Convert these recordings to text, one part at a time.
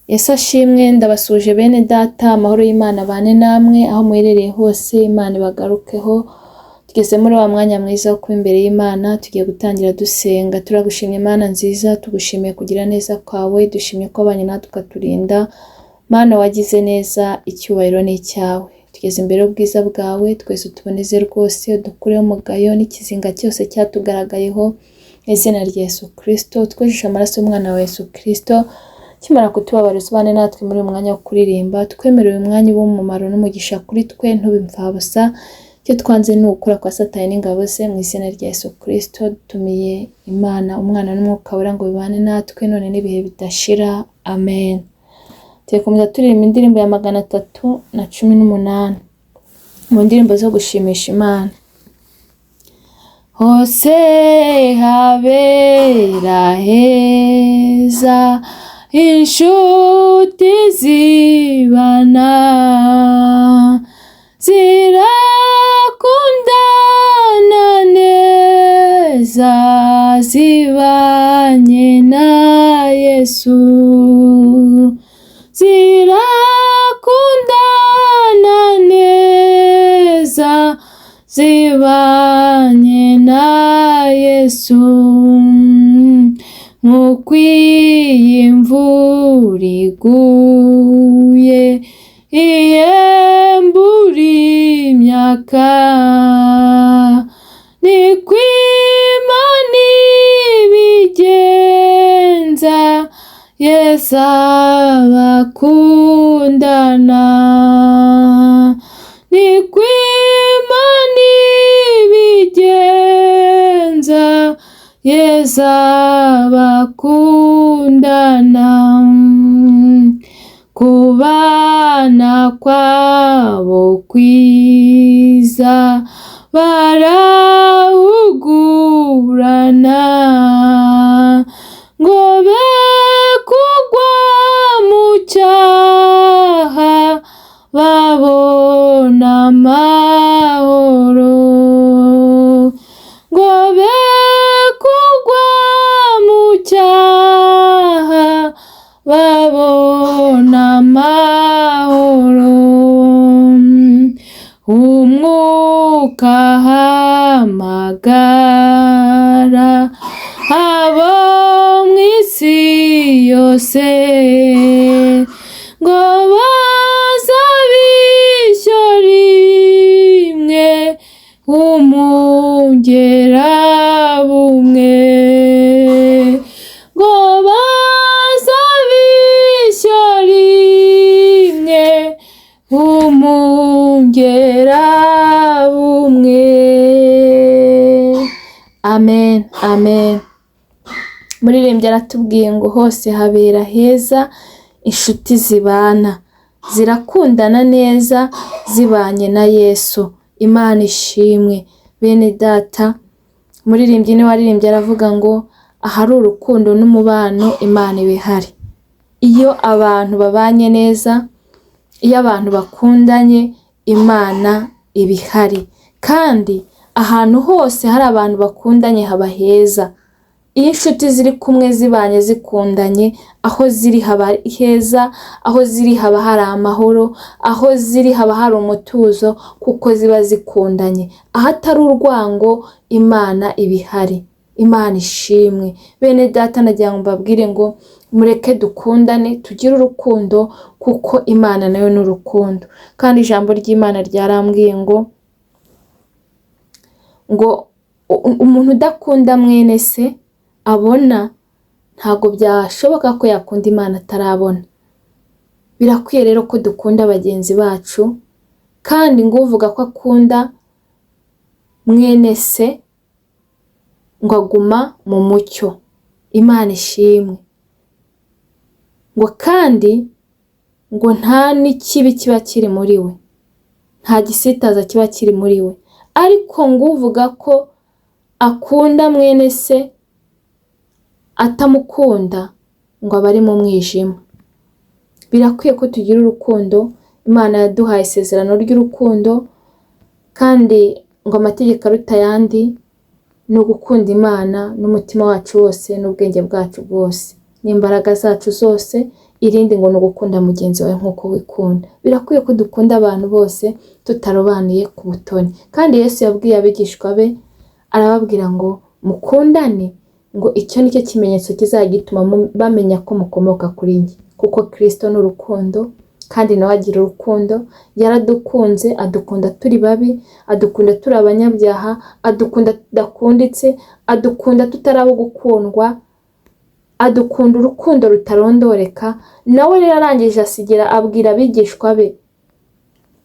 Yesu ashimwe, ndabasuhuje bene data, amahoro y'Imana abane namwe aho muherereye hose, Imana ibagarukeho. Tugeze muri wa mwanya mwiza wo kuba imbere y'Imana, tugiye gutangira dusenga. Turagushimye Mana nziza, tugushimiye kugira neza kwawe, dushimye ko wabanye natwe ukaturinda. Mana wagize neza, icyubahiro ni icyawe. Tugeze imbere y'ubwiza bwawe, twese utuboneze rwose, udukureho umugayo n'ikizinga cyose cyatugaragayeho, mu izina rya Yesu Kristo, twejeshe amaraso y'umwana wa Yesu Kristo, kimara kutubabarira ubane natwe muri uyu mwanya wo kuririmba, twemerere uyu mwanya ube umumaro n'umugisha kuri twe, ntube imfabusa. Icyo twanze ni ugukura kwa Satani n'ingabo ze, mu izina rya Yesu Kristo, dutumiye Imana, Umwana n'Umwuka Wera ngo bibane natwe none n'ibihe bidashira. Amen. Tugiye turirimba indirimbo ya 318 mu ndirimbo zo gushimisha Imana. Hose habera heza, inshuti zibana, zirakundana neza, zibanye na Yesu. Zirakundana neza, zibanye na Yesu. Nk'uko iyi imvura iguye, ihembura imyaka, niko Imana ibigenza, Yesu abakundana. Niko Imana ibigenza, Yesu abakundana. Kubana kwabo kwiza, barahugurana, ngo be kugwa mu cyaha, babona amahoro. Ngo be kugwa mu cyaha, babona amahoro. Umwuka ahamagara abo mu isi yose, ngo bazabe ishyo rimwe, umungera bumwe. Ngo bazabe ishyo rimwe, umungera bumwe. Amen, amen. Muririmbyi aratubwiye ngo hose habera heza, inshuti zibana, zirakundana neza, zibanye na Yesu. Imana ishimwe. Bene data, umuririmbyi niwe waririmbye aravuga ngo ahari urukundo n'umubano Imana iba ihari. Iyo abantu babanye neza, iyo abantu bakundanye, Imana iba ihari. Kandi ahantu hose hari abantu bakundanye haba heza. Iyo inshuti ziri kumwe zibanye zikundanye, aho ziri haba heza, aho ziri haba hari amahoro, aho ziri haba hari umutuzo, kuko ziba zikundanye. Ahatari urwango, Imana iba ihari. Imana ishimwe. Bene data, nagira ngo mbabwire ngo mureke dukundane, tugire urukundo, kuko Imana nayo ni urukundo. Kandi ijambo ry'Imana ryarambwiye ngo ngo umuntu udakunda mwene se abona, ntabwo byashoboka ko yakunda Imana atarabona. Birakwiye rero ko dukunda bagenzi bacu, kandi ngo uvuga ko akunda mwene se ngo aguma mu mucyo. Imana ishimwe. Ngo kandi ngo nta n'ikibi kiba kiri muri we, nta gisitaza kiba kiri muri we. Ariko ngo uvuga ko akunda mwene se atamukunda, ngo aba ari mu mwijima. Birakwiye ko tugira urukundo. Imana yaduhaye isezerano ry'urukundo, kandi ngo amategeko aruta ayandi ni ugukunda Imana n'umutima wacu wose n'ubwenge bwacu bwose n'imbaraga zacu zose. Irindi ngo ni ugukunda mugenzi wawe nk'uko wikunda. Birakwiye ko dukunda abantu bose tutarobanuye ku butoni. Kandi Yesu yabwiye abigishwa be, arababwira ngo mukundane, ngo icyo ni cyo kimenyetso kizajya gituma bamenya ko mukomoka kuri njye. Kuko Kristo ni urukundo, kandi nawe agira urukundo. Yaradukunze, adukunda turi babi, adukunda turi abanyabyaha, adukunda tudakunditse, adukunda tutari abo gukundwa, adukunda urukundo rutarondoreka. Nawe rero arangije asigira abwira abigishwa be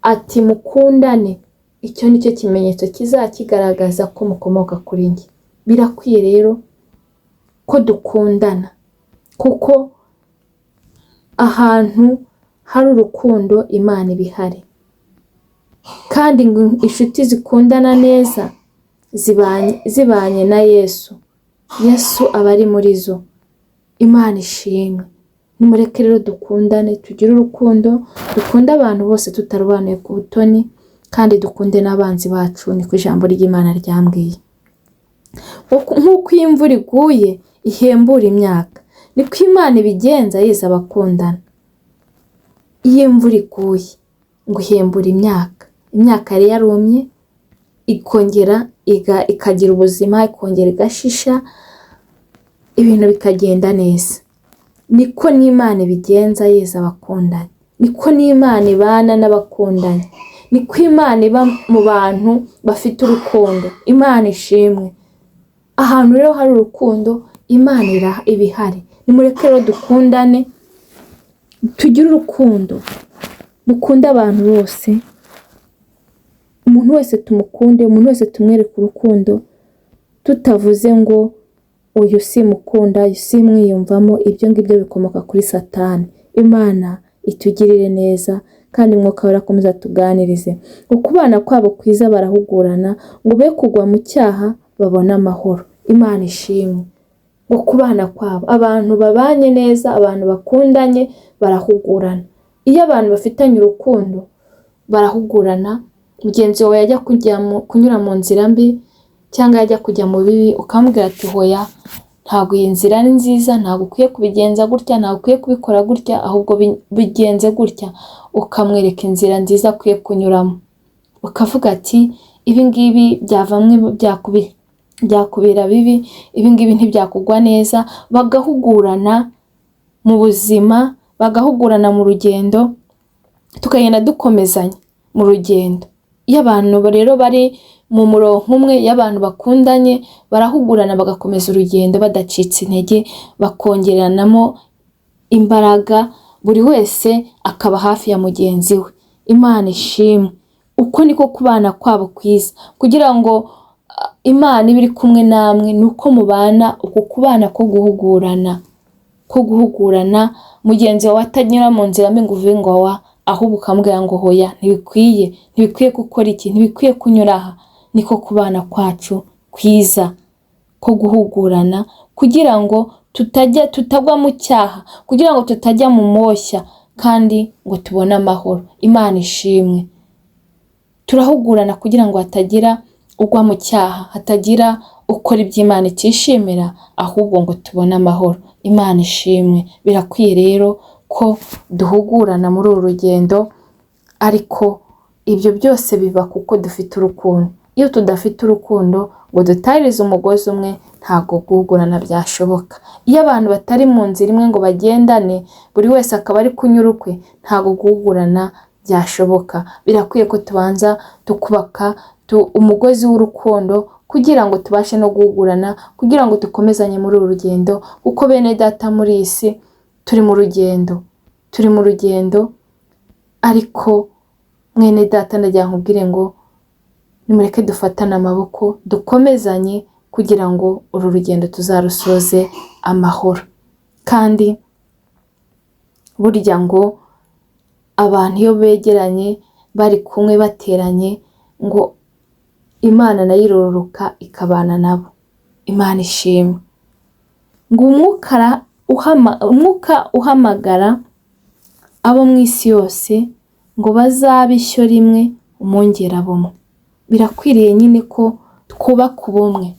ati mukundane, icyo ni cyo kimenyetso kizakigaragaza ko mukomoka kuri njye. Birakwiye rero ko dukundana, kuko ahantu hari urukundo Imana iba ihari. Kandi ngo inshuti zikundana neza zibanye na Yesu, Yesu aba ari muri zo. Imana ishimwe. Nimureke rero dukundane, tugire urukundo, dukunde abantu bose tutarobanuye ku butoni, kandi dukunde n'abanzi bacu, niko ijambo ry'Imana ryambwiye. Nk'uko iyo imvura iguye ihembura imyaka, niko Imana ibigenza yiza abakundana. Iyo imvura iguye ngo ihembura imyaka, imyaka yari yarumye ikongera ikagira ubuzima, ikongera igashisha, ibintu bikagenda neza. Niko n'Imana ibigenza yiza abakundanye, niko n'Imana ibana n'abakundanye, niko Imana iba mu bantu bafite urukundo. Imana ishimwe. Ahantu rero hari urukundo Imana iba ihari. Nimureke rero dukundane, tugire urukundo, dukunde abantu bose, umuntu wese tumukunde, umuntu wese tumwereke urukundo, tutavuze ngo uyu simukunda, uyu simwiyumvamo. Ibyo ngibyo bikomoka kuri Satani. Imana itugirire neza, kandi Umwuka Wera akomeza atuganirize. Ukubana kwabo kwiza barahugurana, ngo be kugwa mu cyaha babone amahoro. Imana ishimwe. Ngo kubana kwabo, abantu babanye neza, abantu bakundanye barahugurana. Iyo abantu bafitanye urukundo barahugurana. Mugenzi wawe yajya kunyura mu nzira mbi cyangwa yajya kujya mu bibi, ukamubwira ati hoya, ntabwo iyi nzira ari nziza, ntabwo ukwiye kubigenza gutya, ntabwo ukwiye kubikora gutya, ahubwo bigenze gutya, ukamwereka inzira nziza akwiye kunyuramo. Ukavuga ati ibi ngibi byavamwe byakubera bibi, ibi ngibi ntibyakugwa neza. Bagahugurana mu buzima, bagahugurana mu rugendo, tukagenda dukomezanya mu rugendo. Iyo abantu rero bari mu murongo umwe, iyo abantu bakundanye barahugurana, bagakomeza urugendo badacitse intege, bakongeranamo imbaraga, buri wese akaba hafi ya mugenzi we. Imana ishimwe. Uko niko kubana kwabo kwiza. Kugira ngo Imana ibe iri kumwe namwe, ni uko mubana uku kubana ko guhugurana, ko guhugurana. Mugenzi wawe atanyura mu nzira mbi ngo uvuge ngo wa, ahubwo ukamubwira ngo hoya, ntibikwiye, ntibikwiye gukora iki, ntibikwiye kunyura aha. Niko kubana kwacu kwiza ko guhugurana, kugira ngo tutagwa mu cyaha, kugira ngo tutajya mu moshya, kandi ngo tubone amahoro. Imana ishimwe. Turahugurana kugira ngo hatagira ugwa mu cyaha, hatagira ukora ibyo Imana itishimira, ahubwo ngo tubone amahoro. Imana ishimwe. Birakwiye rero ko duhugurana muri uru rugendo, ariko ibyo byose biba kuko dufite urukundo. Iyo tudafite urukundo ngo dutahirize umugozi umwe, ntabwo guhugurana byashoboka. Iyo abantu batari mu nzira imwe ngo bagendane, buri wese akaba ari kunyura ukwe, ntabwo guhugurana byashoboka. Birakwiye ko tubanza tukubaka umugozi w'urukundo, kugira ngo tubashe no guhugurana, kugira ngo dukomezanye muri uru rugendo, kuko bene data muri iyi si turi mu rugendo, turi mu rugendo. Ariko mwene data ndagira nkubwire ngo nimureke dufatane amaboko, dukomezanye kugira ngo uru rugendo tuzarusoze amahoro. Kandi burya ngo abantu iyo begeranye bari kumwe bateranye, ngo Imana nayo irororoka ikabana nabo. Imana ishimwe. Ngo umwuka uhamagara abo mu isi yose ngo bazabe ishyo rimwe, umwungeri bumwe. Birakwiriye nyine ko twubaka ubumwe,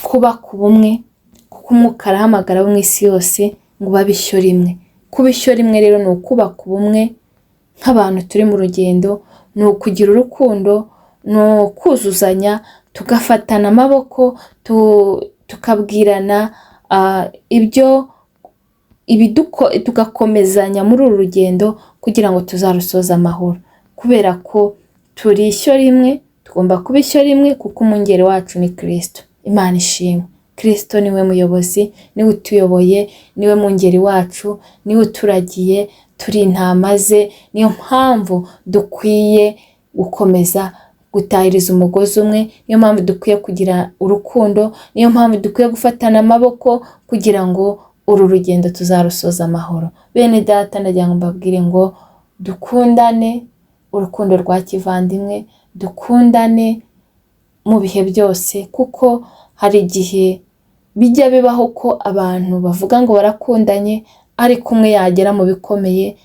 twubaka ubumwe, kuko umwuka arahamagara abo mu isi yose ngo babe ishyo rimwe. Kuba ishyo rimwe rero ni ukubaka ubumwe nk'abantu turi mu rugendo, ni ukugira urukundo, ni ukuzuzanya, tugafatana amaboko, tukabwirana ibyo tugakomezanya muri uru rugendo kugira ngo tuzarusoze amahoro, kubera ko turi ishyo rimwe, tugomba kuba ishyo rimwe kuko umwungeri wacu ni Kristo. Imana ishimwe. Kristo niwe muyobozi, niwe utuyoboye, niwe mwungeri wacu, niwe uturagiye, turi intama ze. Niyo mpamvu dukwiye gukomeza gutahiriza umugozi umwe, niyo mpamvu dukwiye kugira urukundo, niyo mpamvu dukwiye gufatana amaboko kugira ngo uru rugendo tuzarusoze amahoro. Bene data, ndagira ngo mbabwire ngo dukundane urukundo rwa kivandimwe, dukundane mu bihe byose, kuko hari igihe bijya bibaho ko abantu bavuga ngo barakundanye, ariko umwe yagera mu bikomeye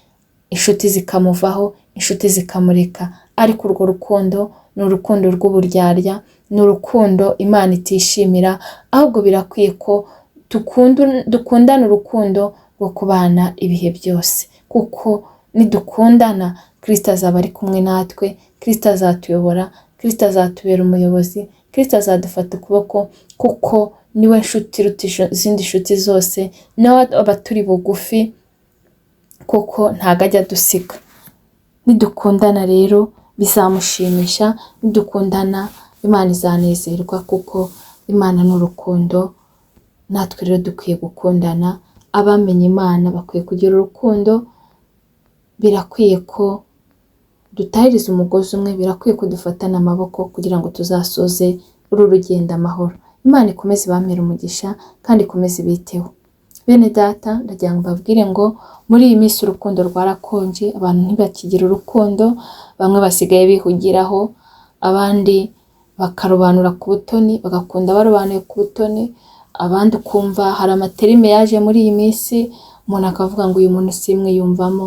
inshuti zikamuvaho, inshuti zikamureka. Ariko urwo rukundo ni urukundo rw'uburyarya, ni urukundo Imana itishimira, ahubwo birakwiye ko dukundana urukundo rwo kubana ibihe byose, kuko nidukundana Kristo azaba ari kumwe natwe, Kristo azatuyobora, Kristo azatubera umuyobozi, Kristo azadufata ukuboko, kuko niwe nshuti iruta izindi nshuti zose, nawe aba turi bugufi kuko ntago ajya adusiga. Nidukundana rero bizamushimisha, nidukundana Imana izanezerwa, kuko Imana ni urukundo. Natwe rero dukwiye gukundana, abamenye Imana bakwiye kugira urukundo. Birakwiye ko dutahiriza umugozi umwe, birakwiye ko dufatana amaboko kugira ngo tuzasoze uru rugendo amahoro. Imana ikomeze ibampere umugisha kandi ikomeze ibiteho. Bene data, ndagira ngo mbabwire ngo muri iyi minsi urukundo rwarakonje, abantu ntibakigira urukundo, bamwe basigaye bihugiraho, abandi bakarobanura ku butoni, bagakunda barobanuye ku butoni, abandi ukumva hari amaterime yaje muri iyi minsi, umuntu akavuga ngo uyu muntu simwiyumvamo,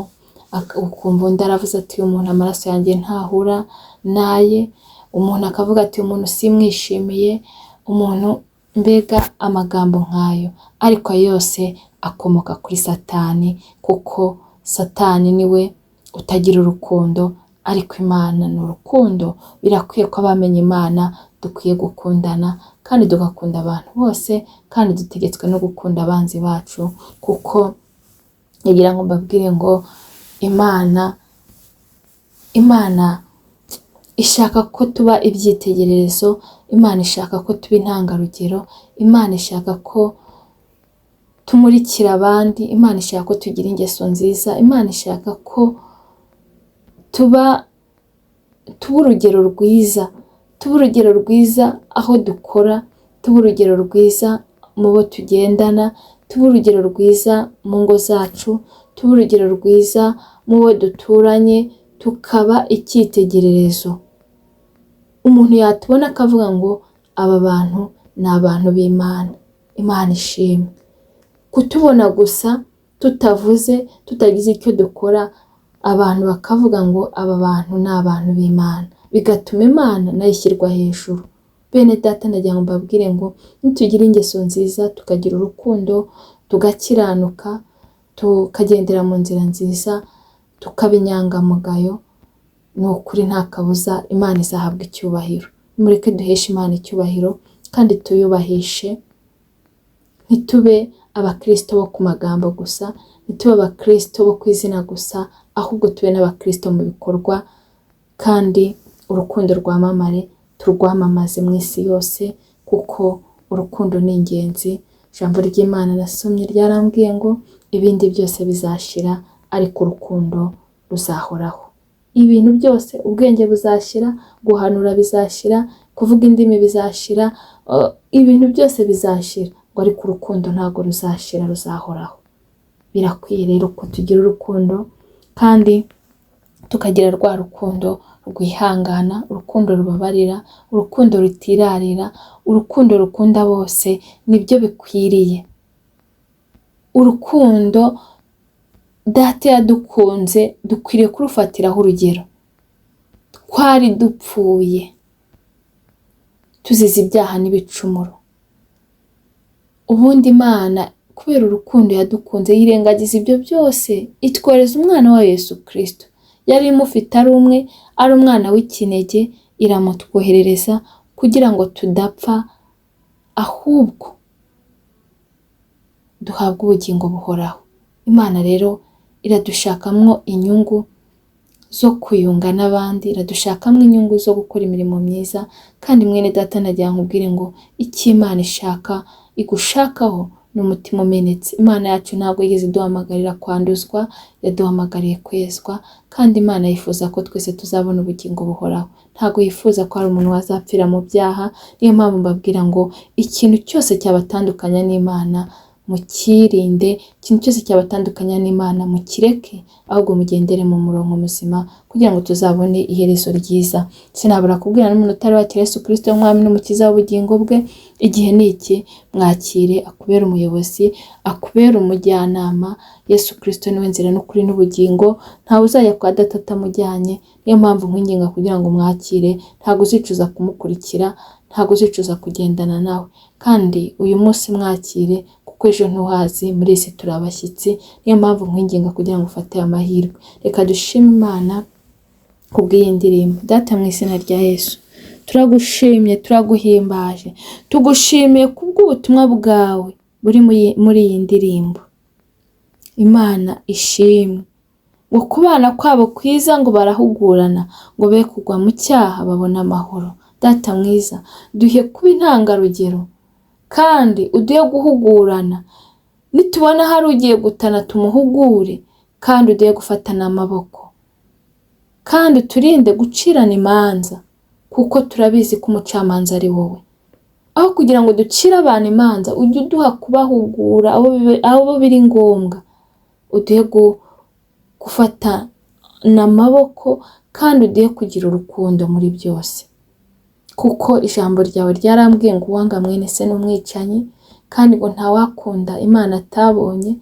ukumva undi aravuze ati uyu muntu amaraso yanjye ntahura naye, umuntu akavuga ati uyu muntu simwishimiye, umuntu mbega amagambo nk'ayo, ariko yose akomoka kuri Satani, kuko Satani niwe utagira urukundo, ariko Imana ni urukundo. Birakwiye ko abamenye Imana dukwiye gukundana kandi tugakunda abantu bose, kandi dutegetswe no gukunda abanzi bacu, kuko ngira ngo mbabwire ngo Imana ishaka ko tuba ibyitegererezo, Imana ishaka ko tuba intangarugero, Imana ishaka ko tumurikira abandi, Imana ishaka ko tugira ingeso nziza, Imana ishaka ko tuba urugero rwiza, tuba urugero rwiza aho dukora, tuba urugero rwiza mu bo tugendana, tuba urugero rwiza mu ngo zacu, tuba urugero rwiza mu bo duturanye, tukaba icyitegererezo. Umuntu yatubona akavuga ngo aba bantu ni abantu b'Imana. Imana ishimwe. Kutubona gusa tutavuze, tutagize icyo dukora, abantu bakavuga ngo aba bantu ni abantu b'Imana, bigatuma Imana nayo ishyirwa hejuru. Bene data, ndagira ngo mbabwire ngo nitugira ingeso nziza, tukagira urukundo, tugakiranuka, tukagendera mu nzira nziza, tukaba inyangamugayo, ni ukuri nta kabuza Imana izahabwa icyubahiro. Nimureke duheshe Imana icyubahiro kandi tuyubahishe, ntitube abakristo bo ku magambo gusa, ntitube abakristo bo ku izina gusa, ahubwo tube n'abakristo mu bikorwa, kandi urukundo rwamamare, turwamamaze mu isi yose, kuko urukundo ni ingenzi. Ijambo ry'Imana nasomye ryarambwiye ngo ibindi byose bizashira, ariko urukundo ruzahoraho. Ibintu byose, ubwenge buzashira, guhanura bizashira, kuvuga indimi bizashira, ibintu byose bizashira, ngo ariko urukundo ntabwo ruzashira, ruzahoraho. Birakwiye rero ko tugira urukundo kandi tukagira rwa rukundo rwihangana, urukundo rubabarira, urukundo rutirarira, urukundo rukunda bose, nibyo bikwiriye. Urukundo data yadukunze dukwiriye kurufatiraho urugero. Twari dupfuye tuzize ibyaha n'ibicumuro. Ubundi Imana kubera urukundo yadukunze yirengagiza ibyo byose, itwohereza umwana wayo Yesu Kristo. Yari imufite ari umwe, ari umwana w'ikinege, iramutwoherereza kugira ngo tudapfa, ahubwo duhabwe ubugingo buhoraho. Imana rero iradushakamwo inyungu zo kuyunga n'abandi, iradushakamo inyungu zo gukora imirimo myiza, kandi mwene data nagira nkubwire ngo icyo Imana ishaka igushakaho ni umutima umenetse. Imana yacu ntabwo yigeze iduhamagarira kwanduzwa, yaduhamagariye kwezwa, kandi Imana yifuza ko twese tuzabona ubugingo buhoraho. Ntabwo yifuza ko hari umuntu wazapfira mu byaha, niyo mpamvu mbabwira ngo ikintu cyose cyabatandukanya n'Imana mukirinde, ikintu cyose cyabatandukanya n'Imana mukireke, ahubwo mugendere mu murongo muzima kugira ngo tuzabone iherezo ryiza. Sinabura kubwira n'umuntu utari wakira Yesu Kristo nk'Umwami n'Umukiza w'ubugingo bwe, igihe ni iki, mwakire akubere umuyobozi, akubere umujyanama. Yesu Kristo niwe nzira n'ukuri n'ubugingo, ntawe uzajya kwa data atamujyanye, niyo mpamvu nkwinginga kugira ngo mwakire, ntabwo uzicuza kumukurikira, ntabwo uzicuza kugendana nawe. Kandi uyu munsi mwakire kuko ejo ntuhazi, muri iyi si turi abashyitsi, niyo mpamvu nkwinginga kugira ngo ufate aya mahirwe. Reka dushime Imana kubw'iyi ndirimbo. Data mu izina rya Yesu, turagushimye, turaguhimbaje, tugushimiye kubw'ubutumwa bwawe buri muri iyi ndirimbo. Imana ishimwe ngo kubana kwabo kwiza ngo barahugurana, ngo be kugwa mu cyaha babone amahoro. Data mwiza, duhe kuba intangarugero kandi uduhe guhugurana, nitubona hari ugiye gutana tumuhugure, kandi uduhe gufatana amaboko, kandi uturinde gucirana imanza, kuko turabizi ko umucamanza ari wowe. Aho kugira ngo ducire abantu imanza, ujye uduha kubahugura abo biri ngombwa, uduhe gufatana amaboko, kandi uduhe kugira urukundo muri byose. Kuko ijambo ryawe ryarambwiye ngo uwanga mwene se ni umwicanyi, kandi ngo ntawakunda Imana atabonye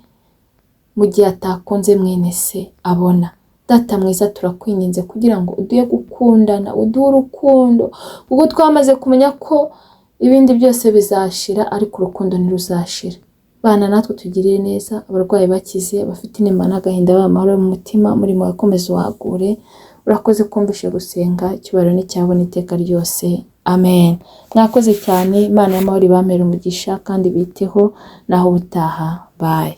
mu gihe atakunze mwene se abona. Data mwiza, turakwinginze kugira ngo uduhe gukundana, uduhe urukundo, kuko twamaze kumenya ko ibindi byose bizashira, ariko urukundo ntiruzashira. Bana natwe tugirire neza, abarwayi bakize, abafite intimba n'agahinda babe amahoro mu mutima, umurimo wawe wagure. Urakoze kumvishe gusenga, icyubahiro ni cyawe n'iteka ryose. Amen. Mwakoze cyane, Imana y'amahoro ibamere umugisha kandi biteho, naho ubutaha. Bye.